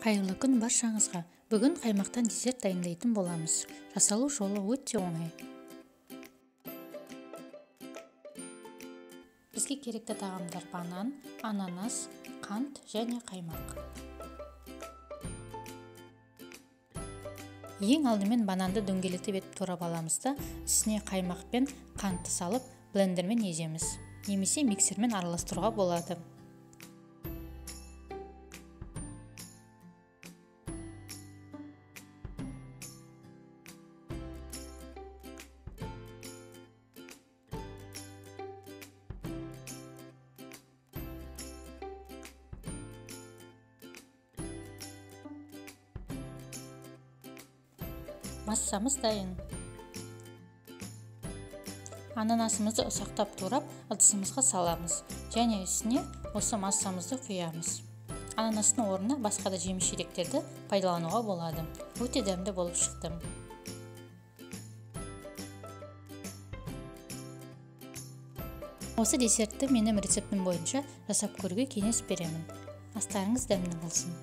Қайырлы күн баршаңызға. Бүгін қаймақтан десерт дайындайтын боламыз. Жасалу жолы өте оңай. Бізге керекті тағамдар банан, ананас, қант және қаймақ. Ең алдымен бананды дөңгелетіп етіп турап аламыз да, үстіне қаймақ пен қантты салып, блендермен еземіз. Немесе миксермен араластыруға болады. Массамыз дайын. Ананасымызды ұсақтап турап, ыдысымызға саламыз және үстіне осы массамызды құямыз. Ананастың орнына басқа да жеміс-жидектерді пайдалануға болады. Өте дәмді болып шықты. Осы десертті менің рецептім бойынша жасап көруге кеңес беремін. Астарыңыз дәмді болсын.